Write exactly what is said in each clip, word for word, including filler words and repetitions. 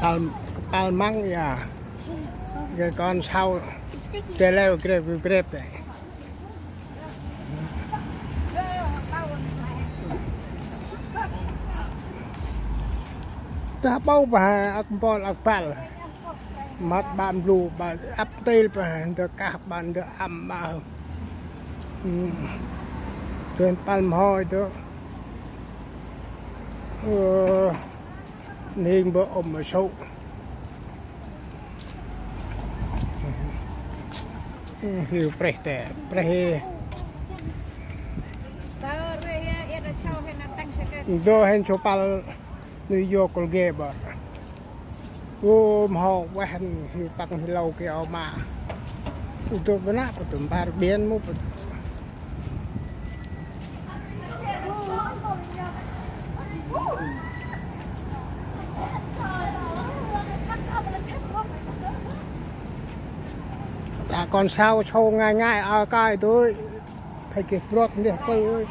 Kpal, kpal măng ya. Gay kon sau. Gay leo grep grep đê. Dah bau bah ak mpôl ak băl. Mât ƀă mblu ƀă ăp ntil ƀă ndơ kah ƀă ndơ ăm ƀă. Ơ, tơl păl mhoi dơ. Ơ, ning bơ ôm mơ sâu. Ơ, hiu preh tê, preh. Dơ hên sâu păl. Nuyh yôk kôl gê ƀă. Ơ, mhâu ueh hên hiu tăng hi lâu kê ao ma. Ơ, dôk bơnă pơtŭm bar biên mŭ pơtŭm. Đa kon sau sâu ngai ngai ao kai tui. Phải kê brot ndeh pơ ơi.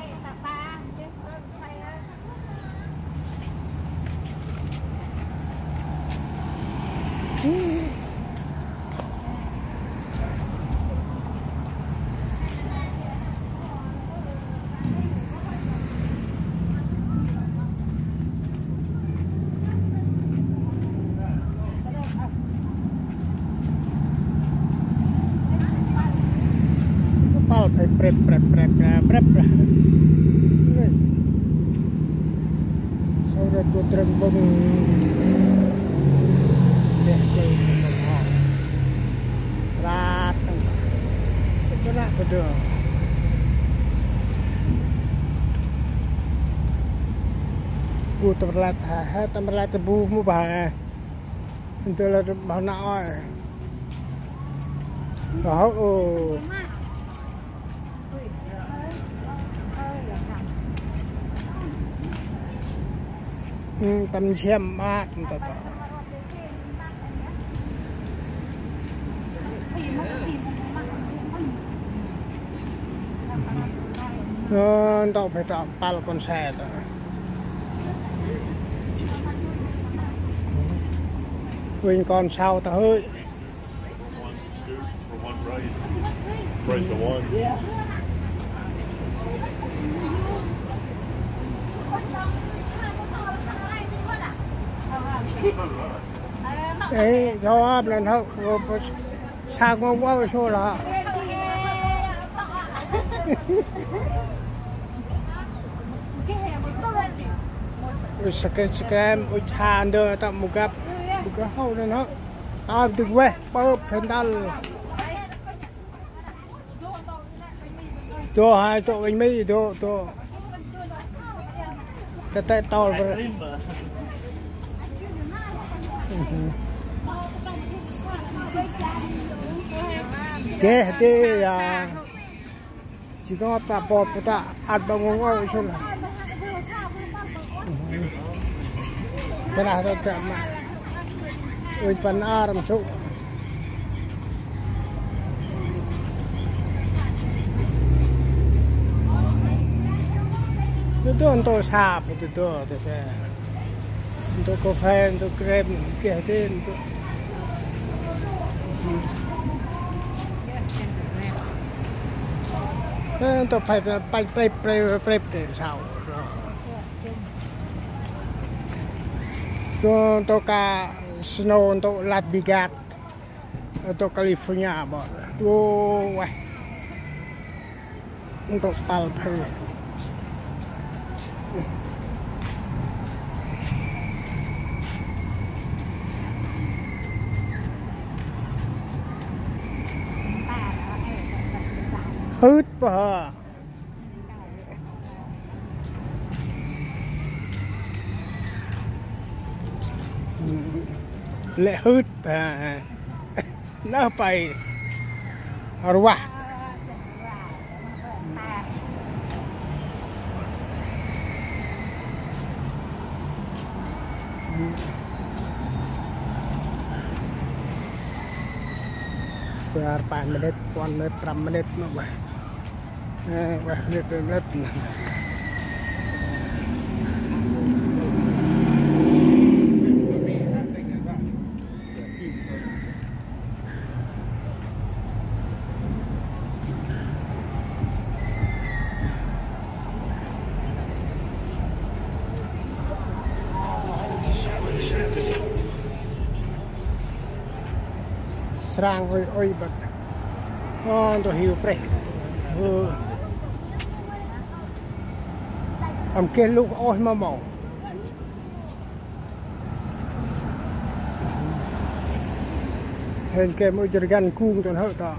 Kpal phải prep, prep, prep, prep, prep. Sau rep gua trem bông. Deh, deh, deh. Rat. Ito na, ito. Bu tâm rlat, ha, ha, tâm rlat bu mŭ bah. Ito lah bah na ơi. Đó, ơ. Ơ, tâm siam ƀă, tâm ta ta. Ơ, ntŭk phải ta păl kon se ta. Uănh kon sau ta hơi. For one price. Price of one. Ê, cho áp lên hậu, sa ngô quao xô là. Ui, screen, screen, ui, cha ndơ ta mô găp. Mô găp hậu lên hậu. Tao tưng weh. Pơp hên đal. Dô hai dô bánh mì dô dô. Tê tê tol bơ. Geh tê ya. Chỉ có ta bột của ta ăn bằng ngon ngon xôn. Cái nào ta chậm mà. Ôi, pan arm sụ. Itu tuh untuk sap, itu tuh, tuh saya. Untuk kopi, untuk krem, gitu, untuk. Ơ, ntŭk phải, phải, phải, phải, phải, phải, sao. Ntŭk, ntŭk ka snow, ntŭk Las Vegas. Ntŭk California, ƀă. Ơ, weh. Ntŭk păl phải. Hưt pơ hơ. Lĕ hưt pơ hơ. Nơh pay. Ruah. Bar pă minit, puăn minit, prăm minit nô bah. Ơ, bah, minit, minit. Srăng ôi ôi băt. Ô, ntŭk hiu prêh. Ơ. Ăn geh lŭk ôh ma mâu. Hên geh mâu jêr găn gung tơn hơ̆ ta.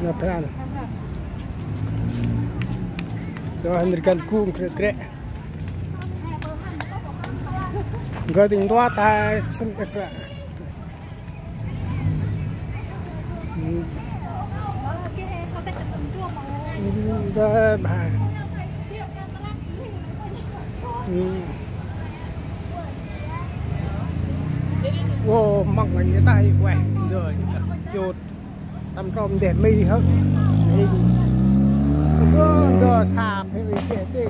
Nă phan. Tơ hên rkăn gung krê krê. Gơ dĭng dua ta sĭn êk ră. Ơ, kê he so têk tăm tua mâu. Ơ, ba. Ơ. Ô, măng ngai ta i ueh. Ndơ, chut. Tăm trôm deh mi hơ̆. Hên. Ô, ndơ sap he i kê tê.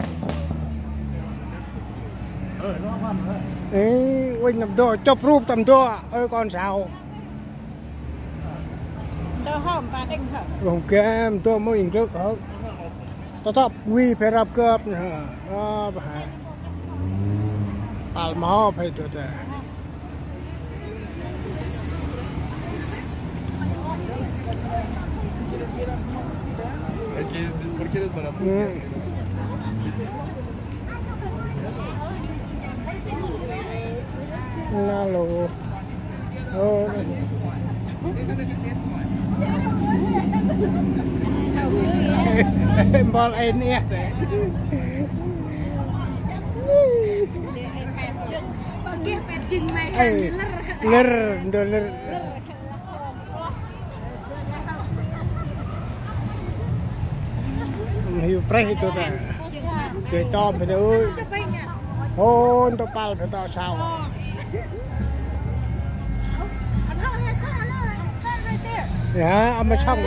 Ê, ueh nâm dô, chụp rup tăm dô. Ơ, kon sau. Ntơ hŏm ba đêng hŏm. Rŏng kem, ntơ mâu ing glơk hŏm. Tơtăp wi phe rap gơp nơ hŏm. Ơ, ba hă. Pal mâu phe tơ tơ. Es que, ¿por qué eres mala? Ơ. Nalo. Ơ. Mbal ên iăt. Ê, lĕr, ndơ lĕr. Hiu prêh i tơ ta. Kê tơm phe ơi. Hôn tơ pal phe ta sau. Yă, ăn ma sŏng.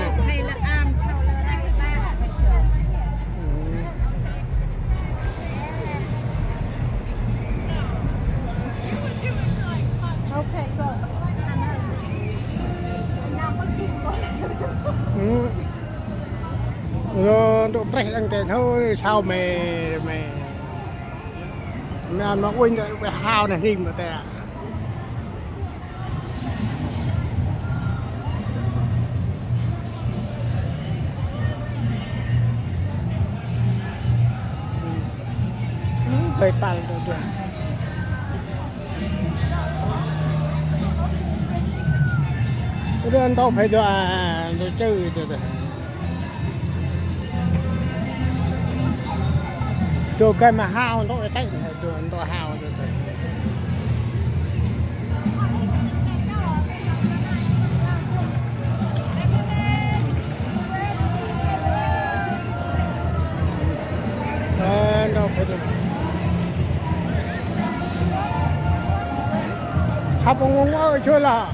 Okay, go. Ơ. Ơ, ntŭk prêh đăng ten hô, sau me, me. Me ăn ma uănh đah, ueh hao neh rim ma te. Bai pal đah, đah. Đah ntŭk phe đah, a, đah chư đah, đah. Đah gay ma hao ntŭk i têk, đah ntŭk hao đah, đah. Ơ, ntŭk phe đah. Săp ngŏng ơ, chua lah.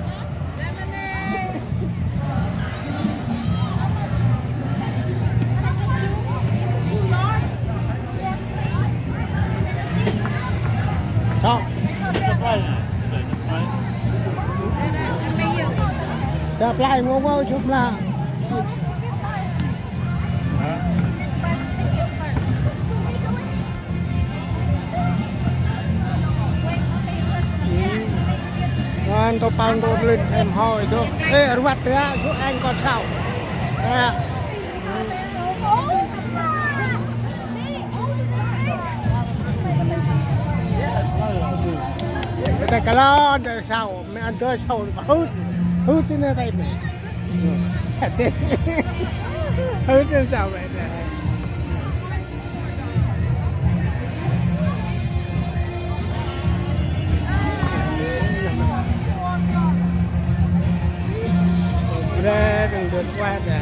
Săp. Săp lai ngŏng ơ, chua lah. Ăn tô pal tô lưn em hôi tô. Ê, ruat tơ, su anh còn sao. Ê. Ê, ta kalon tơ sao, mẹ ăn tơ sao, hút, hút tơ nê tay mẹ. Hút tơ sao mẹ nê. Bre, đừng vượt qua cả.